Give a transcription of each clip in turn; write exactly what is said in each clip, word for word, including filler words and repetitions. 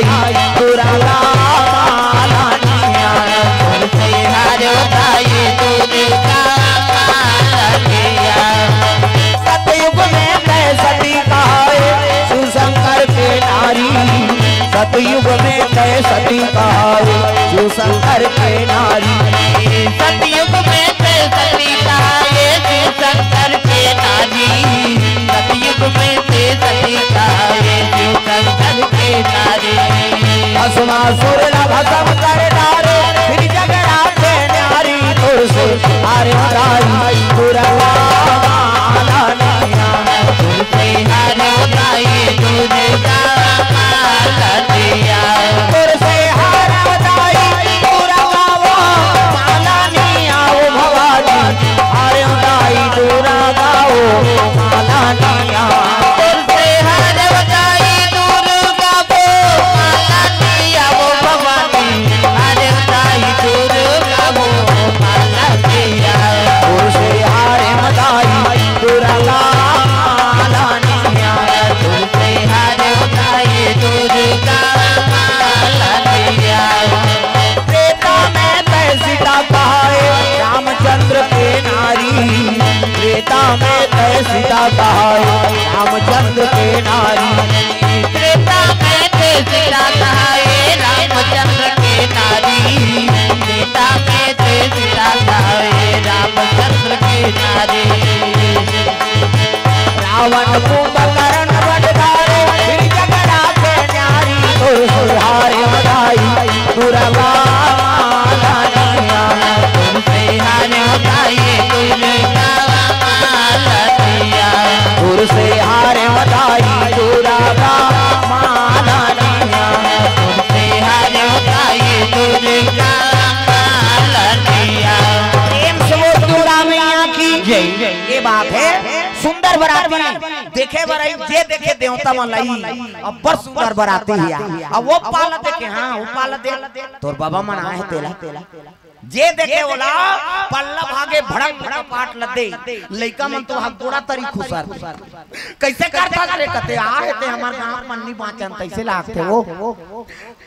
दुर्गा मालनिया, तुलसी हर दाई दुर्गा मालनिया। सतयुग में तय सती कहाए शिव शंकर के नारी, सतयुग में तय सती कहाए शिव शंकर के नारी। सतयुग में तय सती कहाए शिव शंकर के नारी, सतयुग में तय सती कहाए शिव शंकर के नारी। भस्मासुर ला भस्म कर डारे, फिर जगराते न्यारी। तुलसी हार दाई दुर्गा मालनिया, तुलसी हार दाई दुर्गा मालनिया। तुलसी हार दाई दुर्गा वो मालनिया, ओ भवानी। हार दाई दुर्गा वो मालनिया। तुलसी हार दाई दुर्गा वो मालनिया, ओ भवानी। हार दाई दुर्गा वो मालनिया। तुलसी हार दाई दुर्गा मालनिया। तुलसी हार दाई दुर्गा मालनिया। त्रेता में तय सीता कहाए रामचंद्र के नारी, त्रेता में तय सीता कहाए रामचंद्र के नारी। त्रेता में तय सीता कहाए रामचंद्र के नारी, त्रेता में तय सीता कहाए रामचंद्र के नारी। रावण कुंभकर्ण बन डारे, फिर जगराते न्यारी। तुलसी हार दाई दुर्गा मालनिया, तुलसी हार दाई दुर्गा मालनिया। तुलसी हार दाई दुर्गा मालनिया, तुलसी हार दाई दुर्गा मालनिया। प्रेम से बोल दुर्गा मैया की जय। ये बात है, सुंदर बराती देखे बर आई, जे देखे देवता मन लाई, अब्बड़ सुंदर बराती हे। अब वो पाला देखे, हाँ, वो पाला दे, तोर बाबा मन आए हे तेला। जे देखे ओला पल्ला भागे भड़क भड़क पाट लदे। लइका मन तो हक गोड़ा तरी खुसर। कैसे करथस रे कथे, आ हे ते हमर गांव मन नी बांचन, तैसे लागथे वो।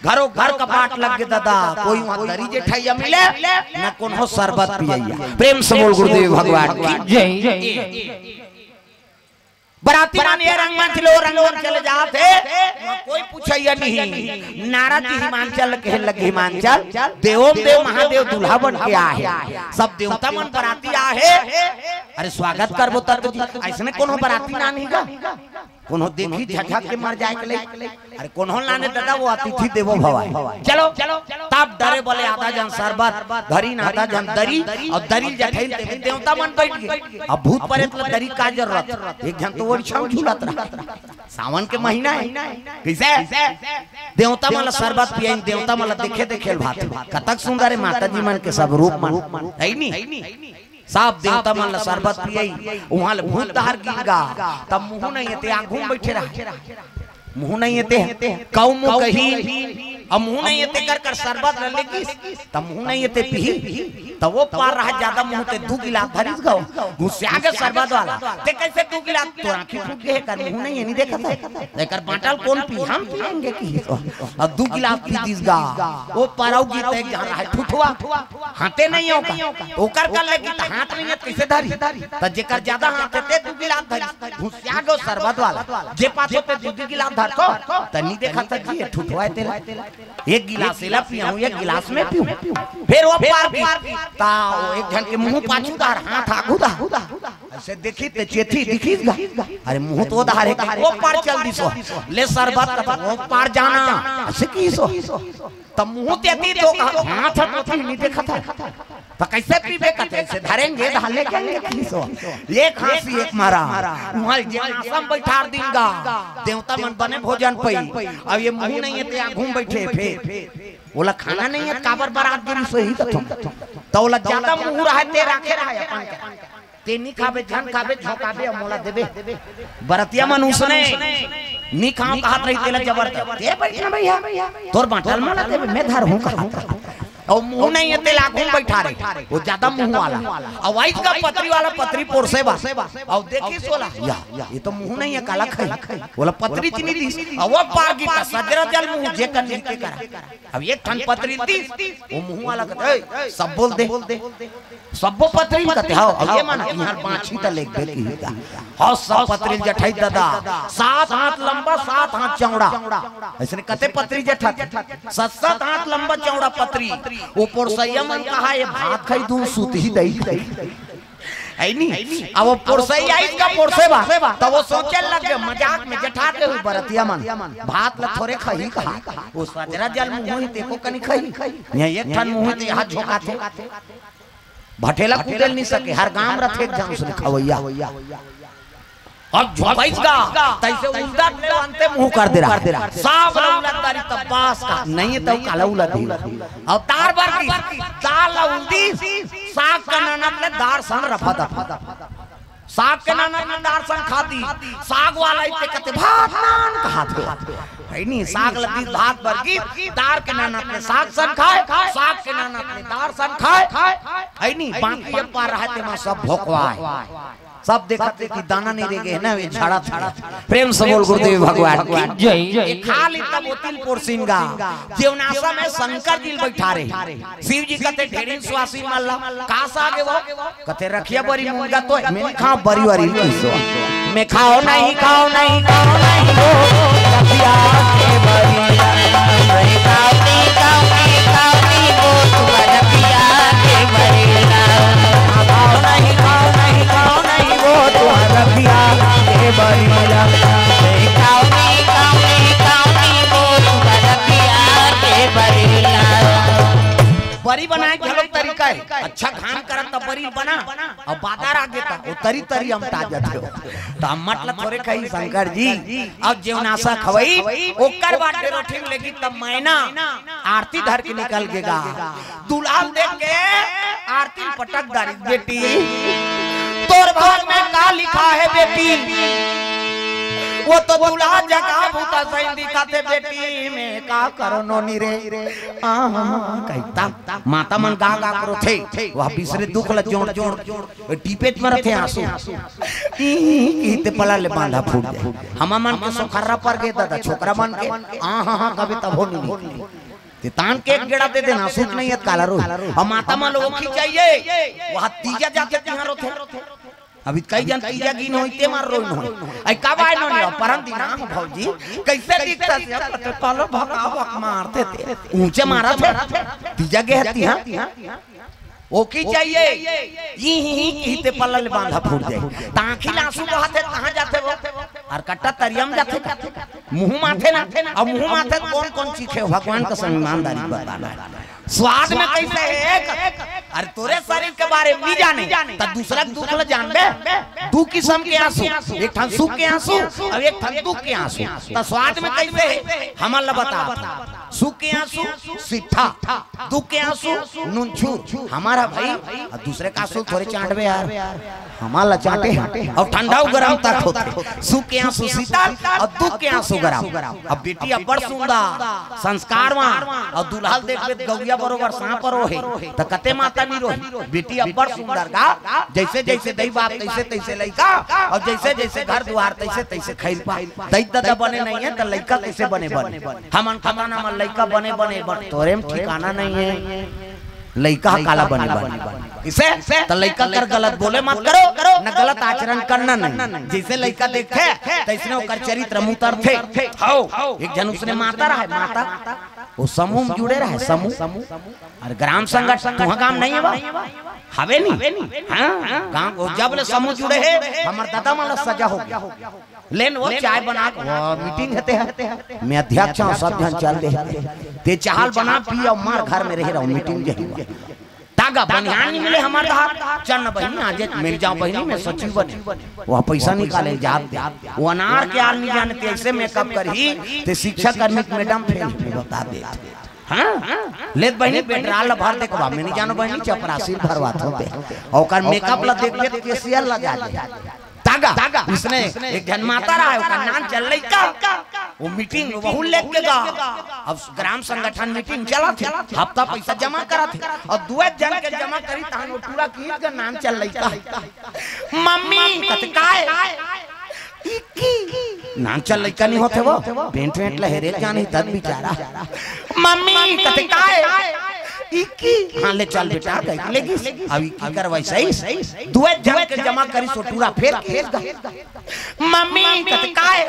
घरो घर कपाट लग गे दादा, कोई वहाँ दरी जेठैया मिले, न कोनो शरबत पियैया। प्रेम से बोल गुरुदेव भगवान की जय। बराती मन ये रंगमंच ले वो रंगमंच चले जात हे, वहाँ कोई पूछैया नहीं। नारद जी हिमांचल कहे लगे, हिमांचल देवों देव महादेव दूल्हा बन के आए हे, सब देवता मन बराती आए हे। अरे स्वागत करबो तब तो जी, अइसने कोनो बराती ना नहीं गा, कोनो देखही झझक के मर जाए के लइक। अरे कोनो लाने दादा, वो अतिथि देवो भव आय। चलो, तब डरे बले आधा झन शरबत धरिन, आधा झन दरी, अउ दरी ल जठइन ते देवता मन बइठ गे। अब भूत परेत ल दरी का जरूरत? एक झन तो ओरिछा म झूलत रहा। सावन के महीना हे, कइसे? देवता मन ल शरबत पियाइन, देवता मन ल देखे देखे ल भाथे। कतक सुंदर हे माता जी मन के सब रूप मन, हे नी? सब देवता मन ल शरबत पियाई, उहाँ ले भूत डहर गिर गा, तब मुहूँ नइ हे ते आघू म बइठे रहा। मुहूँ नइ हे ते, कऊ मुँह कही, अब मुहूँ नइ हे ते कर कर शरबत ल लेगिस, तब मुहूँ नइ हे ते पीही, तब वो पार रहा जादा मुहूँ ते दू गिलास धरिस गा, घुसिया गे शरबत वाला। ते कइसे दू गिलास? तोर आँखी फूट गे हे कर, मुहूँ नइ हे, नइ देखत हे। एकर बाँटल कोन पी? हम पिएंगे किहिस। अब दू गिलास पी दिस गा, वो पार अउ गिर ते एक झन रहा ठुठवा। हाँथे नइ हे ओकर। ओकर कर ले कि त हाँथ नइ हे, कइसे धरी? त जेकर जादा हाँथ हे, ते दू गिलास धरी। घुसिया गे शरबत वाला। जे पाछू ते दू दू गिलास धरथो, त नइ देखत हे जी, ये ठुठवा हे तेला। एक गिलास एला पियाहूँ, एक गिलास मैं पीहूँ। फेर वो पार की, त वो एक झन के मुहूँ पाछू डहर, हाँथ आघू डहर। अइसे देखी ते चेती दिखिस गा। अरे मुहूँ तो डहर हे, वो पार चल दिस वो। ले शरबत का, वो पार जाना। अइसे किहिस वो। त मुहूँ तेती तो कहा, हाँथ ह तो नइ देखत हे। त कइसे पीबे कथे, अइसे धरेंगे, धाले के लिए किहिस वो। एक हाँसी एक मारा। उहाँ जे आसन बइठार दिन गा। देवता मन बने भोजन पई। अब ये मुहूँ नइ हे ते आघू म बइठे फेर। ओला खाना नइ हे त काबर बरात गिरिस होही कथों। त ओला जादा मुहूँ रहा हे ते राखे रहा हे अपन के। ते नइ खाबे, झन खाबे, झोंकाबे, अउ मोला देबे। बरतिया मन उसने नइ खाँव कहत रही, तेला जबरदस्ती। ते बइठ ना भइया, तोर बाँटल मोला देबे, मैं धरहूँ कहत रहा। अउ मुंह नहीं हे, तेला आघू म बइठारे, वो जादा मुंह वाला। अउ आइज गा पतरी वाला पतरी पोरसे बर। अउ देखिस ओला, या, ये तो मुंह नहीं हे, काला खाही। ओला पतरी चिन्ही दिस, अउ वो पार गिस त सजरा जल मुंह जेकर नइ तेकर। अब एक ठन पतरी दिस, वो मुंह वाला कथे, "ए, सब बोल दे।" सब्बो पतरी ल कथे, "हव।" अब ये मन इहां बांचही त लेगबे किही गा। हव, सब पतरी ल जठाइस दादा, सात हाथ लंबा, सात हाथ चौड़ा। अइसने कते पतरी जठाथे, सात सात हाथ लंबा चौड़ा पतरी। वो पोरसइया मन कहा, "ये भात खाही, दूध सूतही दई खाही।" हे नी? अब वो पोरसइया आइस गा पोरसे बर, त वो सोचे लगे मजाक में, जठा के हुई बरतिया मन, "भात ल थोरे खाही कहा, वो सजरा जल मुंह हे, तेको कनी खाही। ये एक ठन मुंह हे, ते हाथ झोंकाथे।" भठेला कुटेल नइ सके, हर गांव रथे एक झन उसने खवइया। अब झोंकाइस गा, तइसे उलदत ले अंते मुंह कर दे रहा। साग ल उलदत दारी तब बास का, नहीं हे तब काला उलदही। अब दार बर दिस, दार ल उलदिस, साग के नानत ले दार संग रफा दफा। साग के नानत ले दार संग खा दिस, साग वाला इते कथे भात नान कहाथे। हे नी, साग ल दिस भात बर गिस, दार के नानत ले साग संग खाय, साग के नानत ले दार संग खाय। हे नी, बाकी एक पार रहा तेमा सब भोकवाय। सब देखत हे कि दाना नइ रेगे हे ना, ये झाड़ा था। प्रेम से बोल गुरुदेव भगवान की जय। ये खाली तब ओती ल पोरसिन गा, जेवनासा में शंकर जी ल बइठारे। शिव जी कथे, "ढेरिन सुवासिन मन ला।" "का साग हे वो?" कथे, "रखिया बरी मुनगा तो हे।" "मैं नइ खांव बरी वरी।" "मैं खांव नहीं, खांव नहीं, खांव नहीं वो रखिया के बरी।" "मैं खांव नहीं, खांव नहीं, खांव नहीं वो रखिया के बरी।" "खांव नहीं, खांव नहीं, खांव नहीं वो रखिया के बरी।" "मैं खांव नहीं, खांव नहीं, खांव नहीं वो रखिया के बरी।" बरी बनाय के घलो तरीका हे। अच्छा घाम करत त बरी बना, अउ बादर आगे त वो तरी तरी अमटा जाथे। त अम्मट ल थोरे खाही शंकर जी। अब जेवनासा खवई, ओकर बाद डेरोठिन लेगी तब मैना आरती धर के निकल गे गा। दुल्हा ल देख के आरती ल पटक दारी, "बेटी, तोर भाग में का लिखा हे बेटी?" वो तो दुल्हा जगा भूता सही दिखाथे, "बेटी, मैं का करों नोनी रे।" आ, कहिथे। माता मन गा गा के रोथे, वह बिसरे दुख ल जोड़ जोड़ टीपेच म रथे आंसू। ई, ई, ई ते पला ले बांधा फूट जाय। हमर मन के सोखर्रा पर गे दादा, छोकरा मन के, आ, हा, हा, कबे तभो नइ निकले। ते तान के एक गेड़ा दे देना, सूत नहीं हे त काला रोही। अउ माता मन ल ओखी चाहिए, वह तीजा जाथे तिहां रोथे। अभी कई झन तीजा गिन होही, ते मन रोइन होही। अई कब आय नोनी, परन दिन आय भौजी, कइसे दिखथस? कालो भका भक मारथे ते। ऊंचे मारथे। तीजा गे हती, हां? ओखी चाहिए। ई ही ही किहिते पला ले बांधा फूट जाय। त आंखी ल आंसू बहाथे, कहां जाथे वो? अउ कट्टा तरिया म जाथे का? मुंह माथे ना। अउ मुंह माथे त कोन कोन चीखे? भगवान कसम ईमानदारी बताना हे। स्वाद में कइसे हे? अरे तोरे शरीर के बारे में नइ जाने, त दूसरा के दुख ल जानबे? दू किसम के आंसू, एक ठन सुख के आंसू अउ एक ठन दुख के आंसू। त स्वाद में कइसे हे? हमन ल बता। सुख के आंसू सिट्ठा, दुख के आंसू नूनछूर। हमर ह भई, अउ दूसरे के आंसू ल थोरे चांटबे यार, हमर ल चांटे हे। अउ ठंडा अउ गरम तक होथे। सुख के आंसू शीतल अउ दुख के आंसू गरम। अब बेटी अब्बड़ सुंदर, संस्कारवान, अउ दूल्हा ल देखबे त गौरिया बरोबर सांप रोहे, त कते माता नइ रोही। बेटी अब्बड़ सुंदर गा, जइसे जइसे दई बाप तइसे तइसे लइका, अउ जइसे जइसे घर दुवार तइसे तइसे खइल पा। दई ददा बने नइ हे त लइका कइसे बने बने? हमन खतना म लइका बने बने बन, तोरे म ठिकाना नइ हे। लइका ह काला बने बने? इसे त लइका कर गलत बोले मत करो, न गलत आचरण करना नहीं। जइसे लइका देखथे, तइसने ओकर चरित्र म उतरथे। हव, एक झन उसने माता रहय, माता, वो समूह म जुड़े रहय, समूह। अउ ग्राम संगठन, तुंहर गांव नइ हे बा? हवे नी? हां, गांव, वो जब ले समूह जुड़े हे, हमर ददा मन ल सजा हो गे। लेन वो चाय बना के, वो मीटिंग हे ते ह। मैं अध्यक्ष हंव, सब झन चल दे। ते चाय ल बना, पी अउ मार, घर में रहे रहो, मीटिंग जाही। त गा बनिहान नइ मिले हमर डहर। चल न बहिनी, आज मिल जांव बहिनी, मैं सचिव बनेंव। वो पइसा निकाले जात दे। वो अनार के आल नइ जाने ते अइसे मेकअप करही, ते शिक्षा कर्मी के मैडम फेल हे, बता दे। हां? ले त बहिनी, पेट्रोल ल भर दे के बा, मैं नइ जानों बहिनी, चपरासी ल भरवात हों ते। अउ ओकर मेकअप ल देखबे त केसियर ल जा दे। त ता। उसने एक झन माता रहा है, ओकर नान चल लइका। वो मीटिंग में वहू लेके गा। अब ग्राम संगठन मीटिंग चलत हे, हफ्ता पैसा जमा करत हे, अउ दुए झन के जमा करी, तहन वो टूरा के ईद के नान चल लइका। मम्मी कथे काय? इक्की। नान चल लइका नहीं होथे वो, पेंट वेंट लहेरे जाने तब बेचारा। मम्मी कथे काय? इक्की। हाँ, ले चल बेटा, कह के लेगिस। अब इक्की करवाइस, दुए झन के जमा करिस, वो टूरा फेर के ईद गा। मम्मी कथे काय?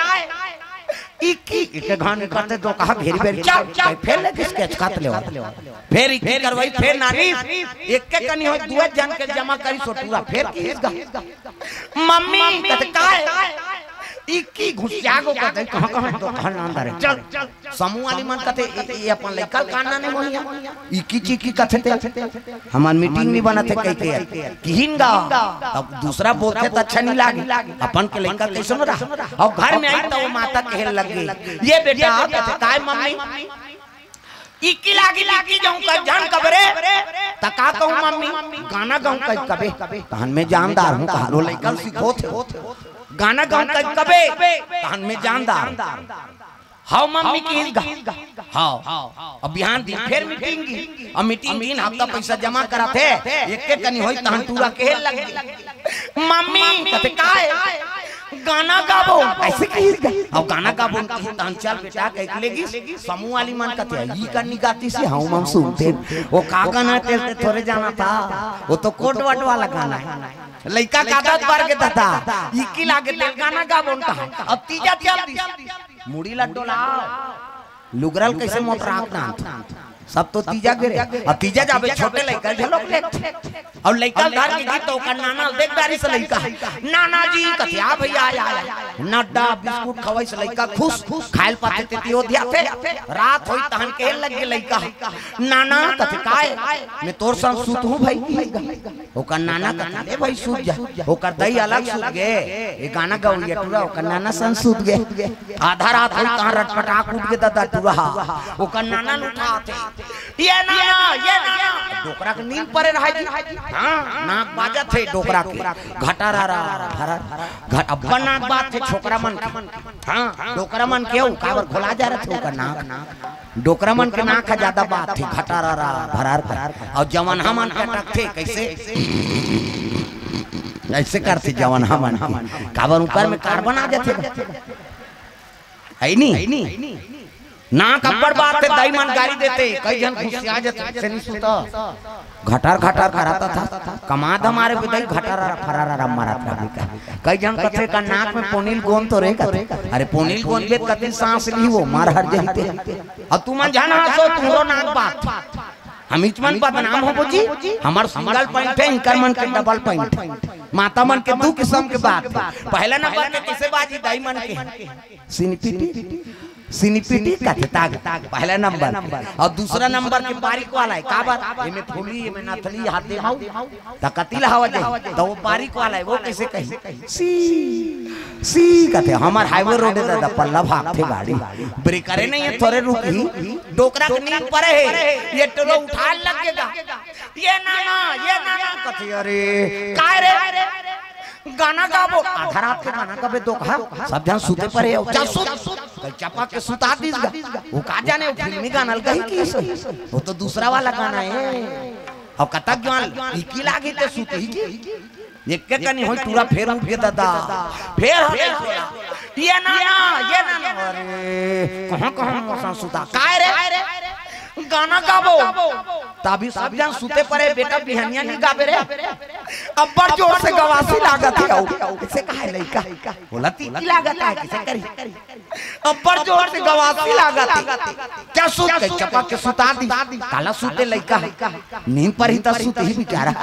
इक्की। इक्की घान करते दो कहा घेरी बेरी, चल, चल, फेर लेगिस के छकात ले। फेर इक्की करवाई, फेर नानी, एक के कनी होय, दुए झन के जमा करिस, वो टूरा फेर के ईद गा। मम्मी कथे काय? इक्की घुसिया गो कथे, कहाँ, कहाँ दो कहा नान धरे। चल, चल। समूह वाली मन कथे, "ए, ए अपन लइका ल कान नाने मोहिया, इक्की चिक्की कथे ते, हमर मीटिंग नहीं बनत हे," कहिके किहिन गा। अब दूसरा बोलथे त अच्छा नहीं लागे, अपन के लइका कइसन रहा। अउ घर में आई त वो माता कहे लग गे, "ये बेटा," कथे, "काय मम्मी?" "इक्की लागी, लागी जाऊं, कई झन कबरे।" "त का कहूं मम्मी?" "गाना गाऊं कई कबे, तहन में जानदार हूं," कहा वो लइका ल सिखोथे। "गाना गाऊं कई कबे, तहन में जानदार हूं।" "हव मम्मी," किहिस गा। "हव।" अब बिहान दिन फेर मीटिंग गिस। अब मीटिंग दिन हफ्ता पैसा जमा करत हे, एक के कनी होय तहन टूरा कहे लग गे, "मम्मी," कथे, "काय?" "गाना गाबो," अइसे किहिस गा। "अब गाना गाबो," किहिस तहन चल बेटा कह के लेगिस। समूह वाली मन कथे, "ई कनी गातिस हे, हव मन सुनते।" वो का गाना ते, ते थोरे जानत हस, वो तो कोट वट वाला गाना हे। लइका के आदत बर गे ददा, इक्की लागे तेल गाना गाबो कहा। अब तीजा चल दिस। मुड़ी ला डोला, लुगरा ल कइसे मोटरात नान। सब तो तीजा गे रे। अब तीजा जाबे छोटे लइका झलक लेथे। अउ लइका ल धर के गिस त ओकर नाना ल देख डारिस लइका। "नाना जी," कथे, "आ भइया, आ, आ, आ।" नड्डा बिस्कुट खवाइस लइका खुस, खाय ल पाथे तेती ओधियाथे। रात होइस तहन कहे लग गे लइका, "नाना," कथे, "काय?" "में तोर संग सुतहूं भई।" ओकर नाना कथे, "ले भई, सुत जा।" ओकर दई अलग सुत गे, ये गाना गवइया टूरा, ओकर नाना संग सुत गे। आधा रात होइस तहां रटपटाक उठ गे ददा टूरा हा। ओकर नाना ल उठाथे, "ये नाना, ये नाना।" डोकरा के नींद परे रहय जी। हां, नाक बाजत हे डोकरा के। घटारारा, भरार, घट-, अब्बड़ नाक बाजथे छोकरा मन के। हां, डोकरा मन के अउ काबर घोला जा रथे ओकर नाक। डोकरा मन के नाक ह जादा बाजथे, घटारारा, भरार कर। अउ जवनहा मन के अटकथे, कइसे? अइसे करथे जवनहा मन के। काबर ऊपर में कार्बन आ जाथे। हे नी? नाक अब्बड़ बाजथे, दई मन गारी देथे, कई झन घुसिया जाथे, अइसे नहीं सुता। घटार घटार करत हस, कमा धमारे बे दई घटारारा फरारारा मारत रहा। कई झन कथे का नाक में पोनील गोंद तो रे कथे। अरे पोनील गोंद बे कति सांस लिही वो, मर हर जाही ते। अउ तुमन झन हंसो, तुंहरो नाक बाजथे। हमीच मन बदनाम होबो जी, हमर सिंगल पॉइंट हे, इंकर मन के डबल पॉइंट हे। माता मन के दू किसम के बात हे। पहला नंबर के कइसे बाजही, दई मन के सिनिपिटी, सिनिपिटी कथे ताग, पहला नंबर। अउ दूसरा नंबर के बारीक वाला हे, काबर? एमे फूली, एमे नथली, हाथे माऊ, त कति ला हवा जाही, त वो बारीक वाला हे, वो कइसे कही? सी, सी कथे। हमर हाईवे रोड हे ददा, पल्ला भागथे गाड़ी, ब्रेकरे नहीं हे, थोरे रुकही। डोकरा के नींद परे हे, ये टोला उठाय लग गे गा। "ये नाना, ये नाना," कथे, "अरे, काय रे?" "गाना गाबो।" आधा रात के गाना गाबे दोकहा, सब झन सुते परे हे, "चल सुत।" कई चपा के सुता दिस गा। वो का जाने, वो फिल्मी गाना ल कही कि सही, वो तो दूसरा वाला गाना हे। अउ कतक जवान इकी लागी ते सुतही की। एके कनी होय टूरा फेर उठ गे ददा। फेर हले टोला। "ये नाना, ये नाना।" अरे, कहाँ, कहाँ मौसम सुता? "काय रे?" "गाना गाबो।" तभी सब झन सुते परे, "बेटा बिहनिया नहीं गाबे रे, अब्बड़ जोर से गवासी लागत हे।" अउ कइसे कहे लइका? बोला, "तीती लागत हे, कइसे करी?" "अब्बड़ जोर से गवासी लागत हे।" क्या सुत के चपक के सुता दिस? काला सुते लइका हे, नींद परही त सुतही बेचारा।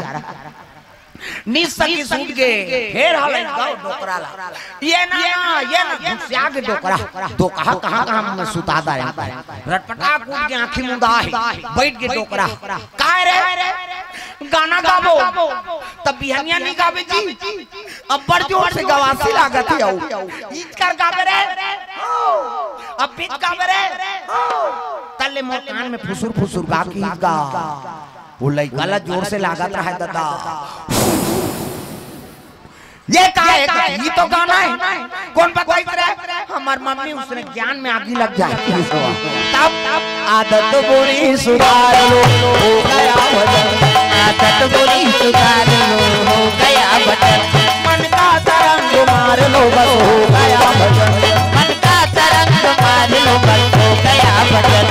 नींद सकी सुत गे, फेर हले गाँव डोकरा ला। "ये ना, ये ना," घुसिया गे डोकरा। दोकहा कहाँ, कहाँ में सुता दाय। रटपटाक उठ गे, आँखी मुंदा हे, बइठ गे डोकरा। "काय रे?" "गाना गाबो।" "तब बिहनिया नहीं गाबे जी?" "अब्बड़ जोर से गवासी लागत हे।" "अउ इचकर गाबे रे?" "अब्बड़ इचकर गाबे रे?" "तले मोर कान में फुसुर फुसुर गा की गा।" वो लइका ला जोर से लागत रहा हे ददा। ये का है? ये तो गाना है। कौन बताई रे? हमार मम्मी उसने ज्ञान में आगी लग जाए। तब आदत बुरी सुधार लो, हो गया भजन। आदत बुरी सुधार लो, हो गया भजन। मन का तरंग मार लो, बस हो गया भजन। मन का तरंग मार लो, बस हो गया भजन।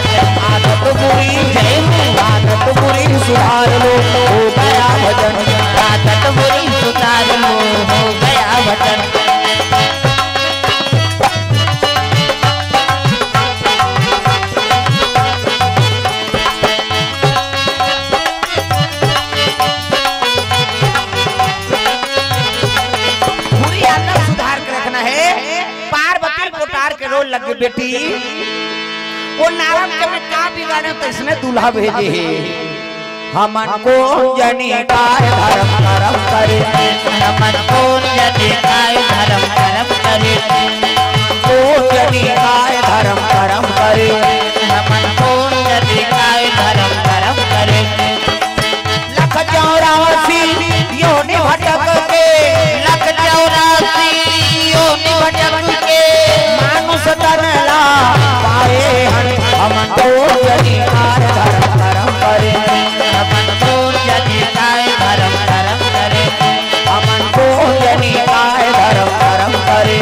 आदत बुरी, जय हो। आदत बुरी सुधार लो, हो गया भजन। आदत बुरी सुधार लो, हो गया भजन। बुरी आदत सुधार के रखना है। पार्वती पोटार के रोल लगे बेटी, वो नारद के में का बिगाड़े, तो इसने दूल्हा भेजे है। हमन कोन जनी काय धर्म करम करे। हमन कोन जनी काय धर्म करम करे। कोन जनी काय धर्म करम करे। हमन कोन जनी काय धर्म करम करे। लख चौरासी योनि भटक के। लख चौरासी योनि भटक के। मानुष तन ला पाए हन। हमन कोन जनी काय धर्म करम करे। हमन कोन जनी काय धर्म करम करे। हमन कोन जनी काय धर्म करम करे।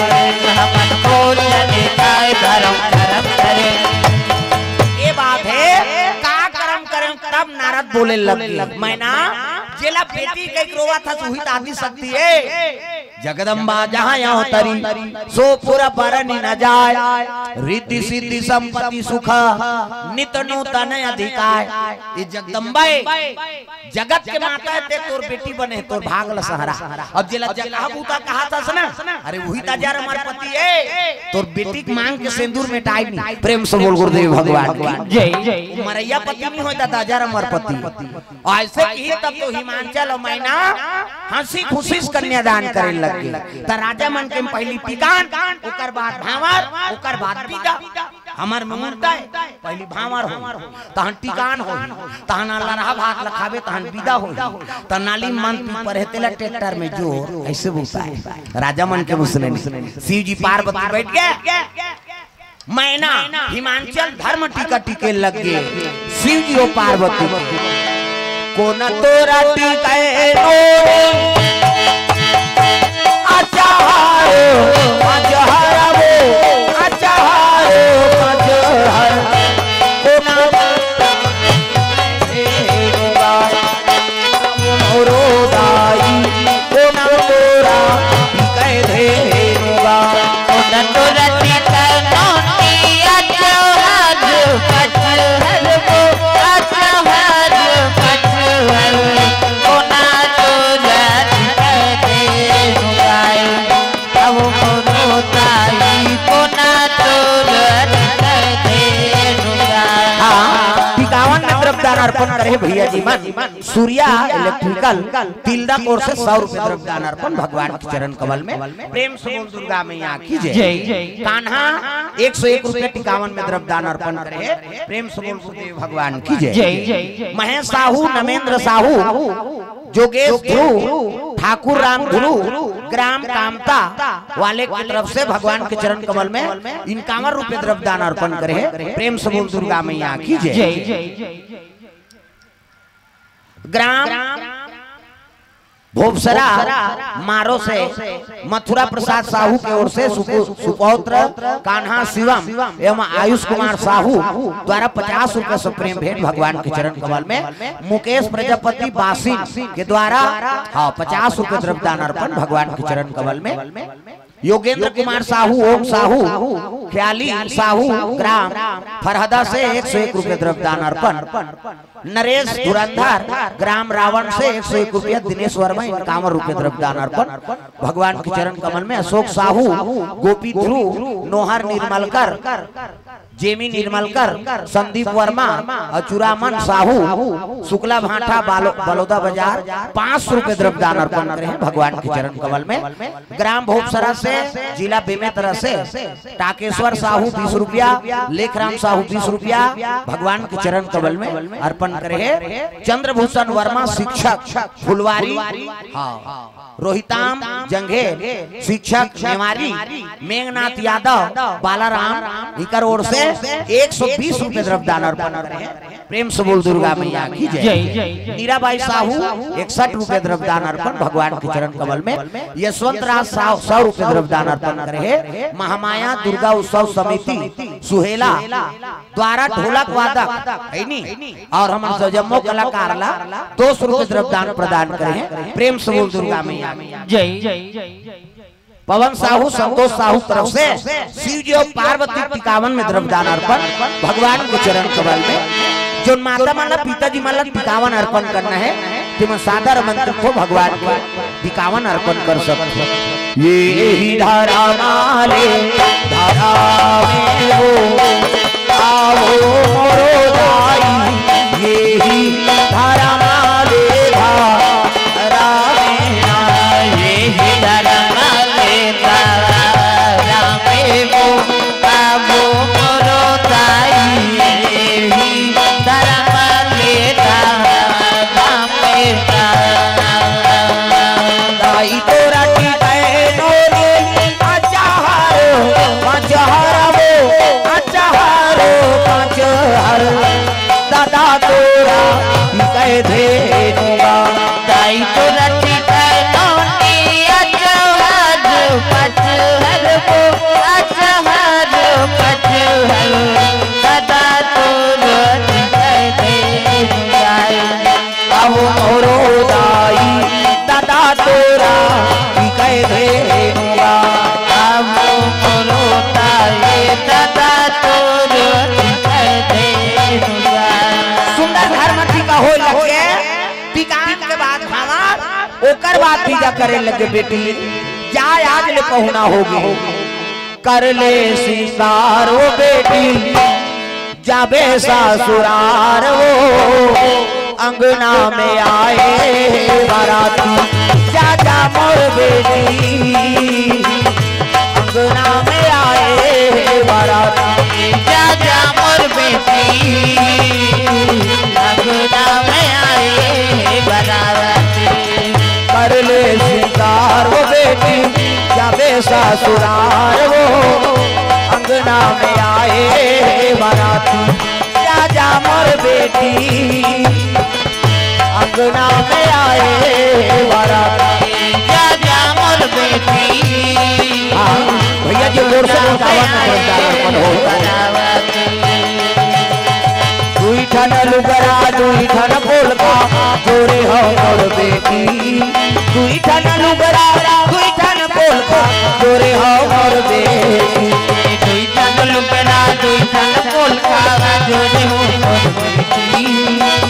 हमन कोन जनी काय धर्म करम करे। ये बात है, का करम करम, तब नारद बोले लग गए, मैना, जेला बेटी कहिके रोवत हस, उही त आदि शक्ति है। जगदम्बा जहाँ अवतरी, सो पुर बरनि न जाय। रिद्धि सिद्धि संपत्ति सुख, नित नूतन अधिकाय। ये जगदम्बा है, जगत के माता है, ते तोर बेटी बने, तोर भाग ल सहरा। अब जेला जगह बूता कहा था ना, अरे उही त हजार अमर पति है, तोर बेटी के मांग के सिंदूर मेटाई नहीं। प्रेम से बोल गुरुदेव भगवान की जय। मरैया पति नहीं होता, हजार अमर पति। ऐसे की तब तो हिमांचल और मैना हंसी खुशी से कन्यादान करे लग गए। त राजा मन के पहली टिकान, ओकर बाद भांवर, ओकर बाद विदा। हमर मुहूर्त है, पहली भांवर हो, तहन टिकान हो, तहन लरहा भात लखाबे, तहन विदा हो। त नाली मन पी पर हेतेला ट्रैक्टर में जोर, ऐसे बोलता है। राजा मन के मुसने में शिव जी पार्वती बैठ गए। मैना हिमांचल धर्म टीका टीके लग गए। शिव जी हो पार्वती के। कोन तोरा टीके नोरे। अचार, अजहर वो, अचार, अजहर। कोन मोरो दाई, कोन तोरा टीके धेनुगा। कोन तोरा टीके नोरे। अचार, अजहर वो, अचार, अजहर। कोन तोरा टीके धेनुगा। अब मोरो ताई कोना तोर धेनुगा। हाँ, टिकावन में द्रव्यदान अर्पण करे भैया जी मन। सूर्या इलेक्ट्रिकल तिल्दा कोर से सौ रुपए द्रव्यदान अर्पण भगवान के चरण कमल में। प्रेम से बोल दुर्गा मैया की जय। जय। कान्हा एक सौ एक रुपए टिकावन में द्रव्यदान अर्पण करे। प्रेम से बोल गुरुदेव भगवान की जय। जय। महेश साहू, नमेंद्र साहू, जोगेश ध्रुव, ठाकुर राम ध्रुव, ग्राम कामता वाले की तरफ से भगवान के चरण कमल में इक्यावन रुपए द्रव्यदान अर्पण करे हैं। प्रेम से बोल दुर्गा मैया की जय। जय। ग्राम भोपसरा मारो से मथुरा प्रसाद साहू के ओर से सुपु-, सुपौत्र कान्हा शिवम एवं आयुष कुमार साहू द्वारा पचास रुपए से प्रेम भेंट भगवान के चरण कमल में। मुकेश प्रजापति बासिन के द्वारा, हाँ, पचास रुपए द्रव्यदान अर्पण भगवान के चरण कमल में। योगेंद्र कुमार साहू, ओम साहू, ख्याली साहू, ग्राम फरहदा से एक सौ एक रुपए द्रव्यदान अर्पण। नरेश धुरंधर, ग्राम रावण से एक सौ एक रुपया, दिनेश वर्मा इक्यावन रुपए द्रव्यदान अर्पण भगवान के चरण कमल में। अशोक साहू, गोपी ध्रुव, नोहर निर्मलकर, जेमी निर्मलकर, संदीप वर्मा और चुरामन साहू, शुक्ला भाटा, बालो-, बलौदा बाजार, पाँच सौ रुपए द्रव्यदान अर्पण करे हैं भगवान के चरण कमल में। ग्राम भोपसरा से, जिला बेमेतरा से टाकेश्वर साहू बीस रुपया, लेखराम साहू बीस रुपया भगवान के चरण कमल में अर्पण करे हे। चंद्रभूषण वर्मा शिक्षक फुलवारी, हाँ, रोहिताम जंघेल शिक्षक नेवारी, मेघनाथ यादव बालाराम, इकर ओर से एक सौ बीस रुपये द्रव्यदान अर्पण करे हे। प्रेम से बोल दुर्गा मैया की जय। जय, जय, जय। मीराबाई साहू इकसठ रुपये द्रव्यदान अर्पण भगवान के चरण कमल में। यशवंत राज साहू सौ रुपये द्रव्यदान अर्पण करे हे। महामाया दुर्गा उत्सव समिति सुहेला द्वारा ढोलक वादक है नी, और हमन सब जम्मो कलाकार ला दो सौ रुपये द्रव्यदान प्रदान करे हे। प्रेम से बोल दुर्गा मैया। जय। पवन साहू, संतोष साहू तरफ से शिव जी और पार्वती टिकावन में द्रव्यदान अर्पण भगवान के चरण कमल में। जोन माता मन ला, पिताजी मन ला टिकावन अर्पण करना हे, तेमन सादर आमंत्रित हो भगवान के टिकावन अर्पण कर सकत हो। ये ही धरा माले धरा में हो, आवो मोरो दाई, ये ही धरा माले धरा में ना, ये ही धरा माले धरा में हो, आवो मोरो दाई, ये ही धरा माले धरा में ना। दाई तोरा टिकै नोनी अचार, मचहर वो अचार, मचहर। दादा तोरा टिकै धेनुआ। दाई तोरा टिकै नोनी अचार, मचहर वो अचार, मचहर। दादा तोरा टिकै धेनुआ। अब मोरो दाई दादा तोरा टिकै धेनुआ। अब मोरो दाई दादा तोरा टिकै धेनुआ। सुंदर धर्म टिका होय लगे, टिकान के बाद भावर, ओकर बाद पूजा करे लगे बेटी। जा आज ले पहुना होगे। कर ले सिंगार वो बेटी, जाबे ससुरार वो, अंगना में आए बाराती। जा जा मोर बेटी, अंगना में आए बाराती। जा जा मोर बेटी, अंगना में आए बाराती। कर ले सिंगार वो बेटी, जाबे ससुरार वो, अंगना में आए बाराती। जा जा मोर बेटी, अंगना में आए बाराती। जा जा मोर बेटी। हाँ, भैया जी, जोर से बोल, गावा ना, गावा ना, गावा ना। दुई ठन लुगरा, दुई ठन पोलका, जोरे हो मोर बेटी। दुई ठन लुगरा, दुई ठन पोलका, जोरे हो मोर बेटी। दुई ठन लुगरा, दुई ठन पोलका, जोरे हो मोर बेटी।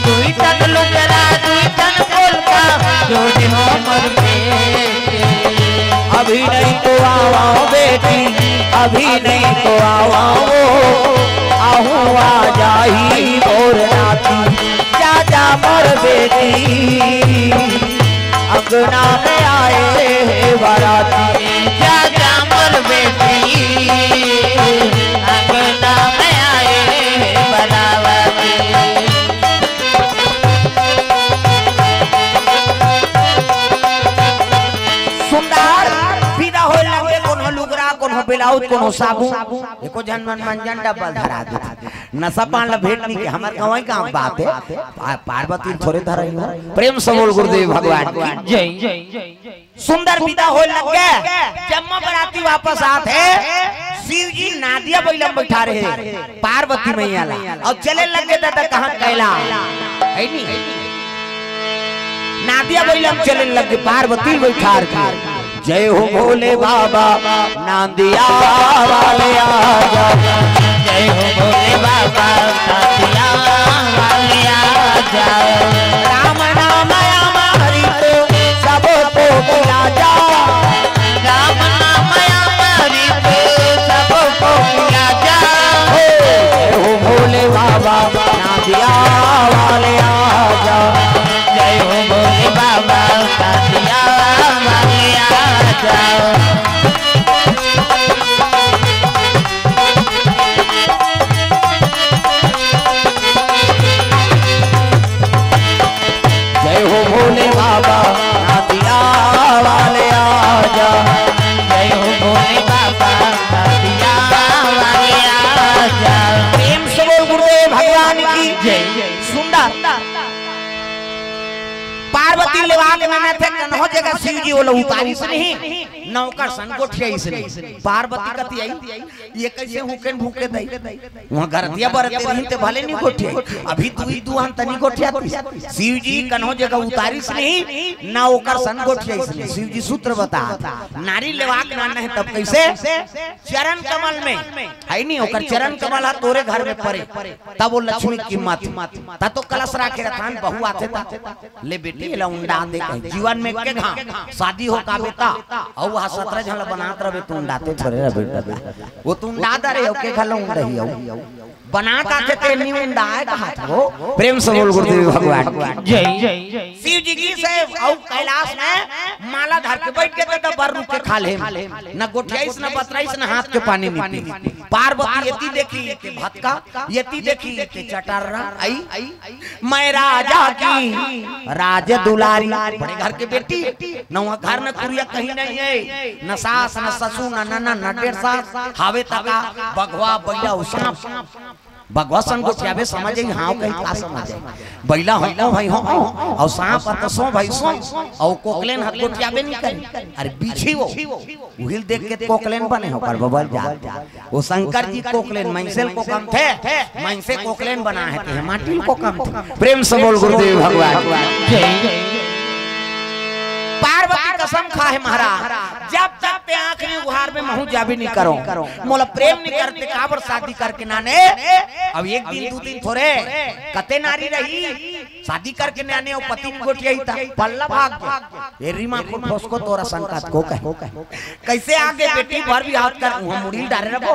दुई ठन लुगरा, दुई ठन पोलका, जोरे हो मोर बेटी। अभी नहीं तो आवा बेटी, अभी नहीं तो आवा वो, आहू आ जाही मोर नाती। जा जा मोर बेटी, अंगना में आए हे बाराती। जा जा मोर बेटी, अंगना में आए हे बाराती। सुंदर विदा होय लगे, कोनो लुगरा, कोनो ब्लाउज, कोनो साबुन, एको झन मन मंजन डब्बा धरा दे। नशा पान ला भेंट नहीं के, हमर गंवई गांव बात हे। पा-, पार्वती थोरे धरई हो। प्रेम से बोल गुरुदेव भगवान की। जय। सुंदर विदा होय लगे, जम्मो बराती वापस आत हे। शिव जी नादिया बइला म बइठारे हे पार्वती मैया ला, अउ चले लगे दादा कहाँ कैला, है नी? नादिया बइला म चले लगे पार्वती बइठार के। जय हो भोले बाबा, नांदिया वाले आजा। जय हो भोले बाबा, नांदिया वाले आजा। राम नाम अमृत सबको पिला जा। राम नाम अमृत सबको पिला जा। हो, जय हो भोले बाबा, नांदिया वाले आजा। जय हो भोले बाबा, नांदिया वाले आजा। पार्वती लेवा के ननद हे, कन्हो जगह शिव जी ओला उतारिस नहीं, न ओकर सन गोठियाइस नहीं। पार्वती कति आई, ये कइसे हुकेन भूके दई? उहाँ गरतिया बरते रहिन ते भले नहीं गोठियाई, अभी तू ही दुहान तनी गोठियातिस। शिव जी कन्हो जगह उतारिस नहीं, न ओकर सन गोठियाइस नहीं। शिव जी सूत्र बता, नारी लेवा के ननद हे तब कइसे? चरण कमल में, हे नहीं, ओकर चरण कमल ह तोरे घर में परे, तब वो लक्ष्मी की कीमत, त तो कलश राखे रथान, बहू आथे त, ले बेटी, एला उंडा दे कहे। जीवन में के घाम, शादी हो का बेटा, अउ वह सतरा झन ला बनात रहे, तू उंडाते थोरे रहे बेटा। वो तू उंडा दे रहे हो, के घलो उंडही हो। बनात आथे ते नी उंडाए कहात हो। प्रेम से बोल गुरुदेव भगवान की। जय। शिव जी की से अउ कैलाश में माला धर के बैठ के त बर रुख के खा ले। न गोठियाइस, न बतराइस, न हाथ के पानी नी पी। पार्वती एती देखी के भतका, एती देखी के चटर्रा, आई, मैं राजा की राज दुलारी, बड़े घर के बेटी, न वहाँ घर न कुरिया कहीं नहीं है, न सास, न ससुर, न ननद, न डेढ़ सास, हावे तका, बघवा, बइला, अउ सांप। बघवा सन गोठियाबे समझ आई, हाँ, कहीं का समझ आई? बइला हो, ओ भाई हो, अउ सांप ह त सो भाई सो, अउ कोकलेन ह गोठियाबे नहीं करे। अरे बीछी वो, उहिल देख के कोकलेन बने हो, कर बबल जा। वो शंकर जी कोकलेन, मनसे ल कोकमथे, मनसे कोकलेन बना हे, ते माटी ल कोकमथे। प्रेम से बोल गुरुदेव भगवान। जय। पार्वती कसम खा हे महाराज, जब तक ते आंख नहीं उघारबे महूं जाबे नहीं करों, मोला प्रेम नहीं करते, काबर शादी करके ननद हे। अब एक दिन, दू दिन थोरे, कते नारी रही, शादी करके ननद हे अउ पति नहीं गोठियाही त पल्ला भाग गे। ए रीमा को ठोस को तोरा संकत को कहे। कइसे आगे बेटी भर भी हाथ कर उहाँ मुड़ी डारे रबो।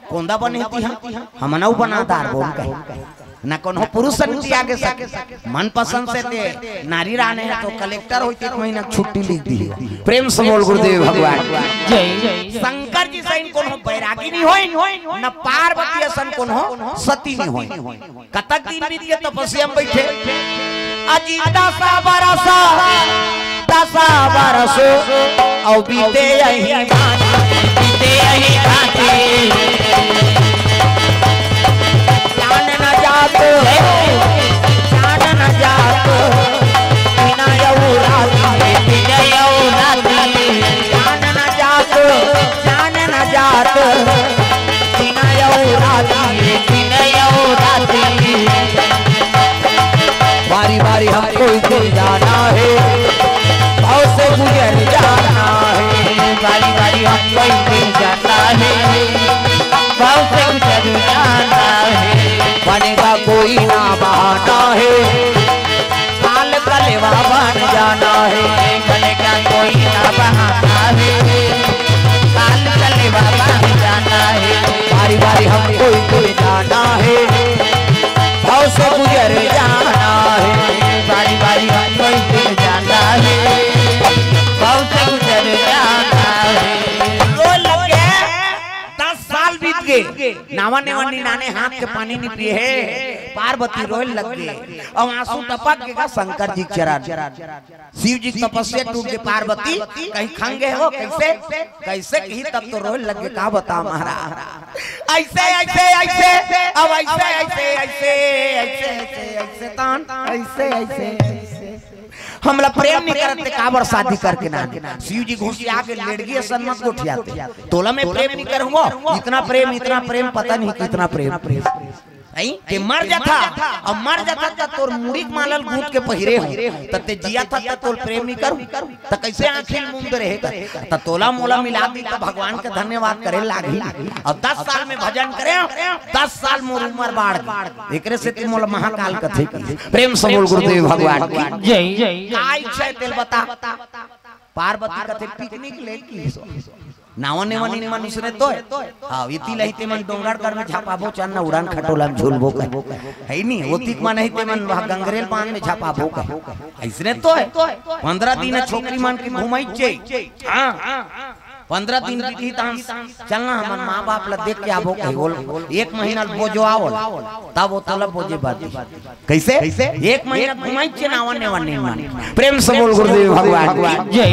कोंदा बने ती हम, हमनऊ बना दार बोल कहे। न कोनो पुरुष नीति आगे सके। मनपसंद से ते नारी राने हे तो कलेक्टर होई, एक महीना छुट्टी लिख दी। प्रेम से बोल गुरुदेव भगवान। जय। शंकर जी सही कोनो बैरागी नहीं होई, न पार्वती असन कोनो सती नहीं होई। कतक दिन बीत के तपस्या में बैठे। अजी दस बरस, दस बरस, अउ बीते यही भांति, बीते यही भांति। जान न जात, जान न जात, बिना यऊ राती, बिना यऊ राती। जान न जात, जान न जात, बिना यऊ राती, बिना यऊ राती। बारी बारी हमको इधर जाना है, भाव से गुजर जाना है। बारी बारी हमको इधर जाना है, भाव से गुजर जाना है। बनेगा कोई ना बहाना है, काल कलेवा बन जाना है। बनेगा कोई ना बहाना है, काल कलेवा बन जाना है। बारी बारी हमको इधर जाना है, भाव से गुजर जाना है। बारी बारी हमको इधर जाना है, भाव से गुजर जाना है। रोए लग गे, दस साल बीत गे, नावा नेवा निनाने हाथ के पानी नहीं पिए हे। पार्वती रोए लग गे, अउ आंसू टपक गे गा शंकर जी के चरण। शिव जी के तपस्या टूट गे, पार्वती कहीं खंगे हो, कइसे, कइसे कही तब तो रोए लग गे। का बता महाराज, अइसे, अइसे, अइसे, अब अइसे, अइसे, अइसे, अइसे, अइसे, अइसे, तान, अइसे, अइसे, अइसे। हमला प्रेम नहीं करत ते काबर शादी करके ननद हे। शिव जी घुसिया के लेड़गी असन मत गोठियाते। तोला मैं प्रेम नहीं करूंगा, इतना प्रेम, इतना प्रेम, पता नहीं कितना प्रेम। नहीं? ते मर जाथा, अउ मर जाथा त तोर मुड़ी के माला ल गूंथ के पहिरे हो, त ते जियाथा त तोर प्रेम नहीं करूं, त कइसे आंखी ल मूंद रहे कर? त तोला मोला मिला दी त भगवान के धन्यवाद करे लागही। अउ दस साल में भजन करे, दस साल मोर उमर बाढ़ गे। एकरे सेती मोला महाकाल कथे कि प्रेम से बोल गुरुदेव भगवान की। जय। का इच्छा हे तेला बता। पार्वती कथे पिकनिक ले की सो। नावा नेवा नीन मन उसने तो हे। हाँ, इति लही ते मन डोंगरगढ़ में झपाबो, चल ना उड़ान खटोला में झूलबो कहे। हे नहीं, ओतिक मन ही ते मन वह गंगरेल बांध में झपाबो कहे। अइसने तो हे। पंद्रह दिन छोकरी मन के घुमाई चे। हाँ, पंद्रह दिन बीती तहन चलना हमन माँ बाप ला देख के आबो कहे। बोल, एक महीना ल बोजो आवल, तब वो तोला बोजे बादी। कइसे? एक महीना घुमाई चे नावा नेवा नीन मन। प्रेम से बोल गुरुदेव भगवान की। जय।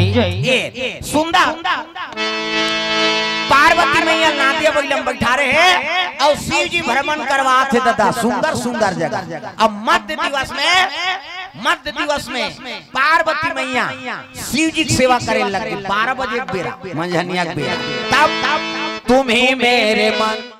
ए, सुंदर। पार्वती मैया नांदिया बइला म बइठारे हे अउ शिव जी भ्रमण करवात हे दादा, सुंदर सुंदर जगह। अब मध्य दिवस में, मध्य दिवस में पार्वती मैया शिव जी के सेवा करे लगे, बारह बजे के बेरा, मंझनिया के बेरा। तब तुम्ही मेरे मन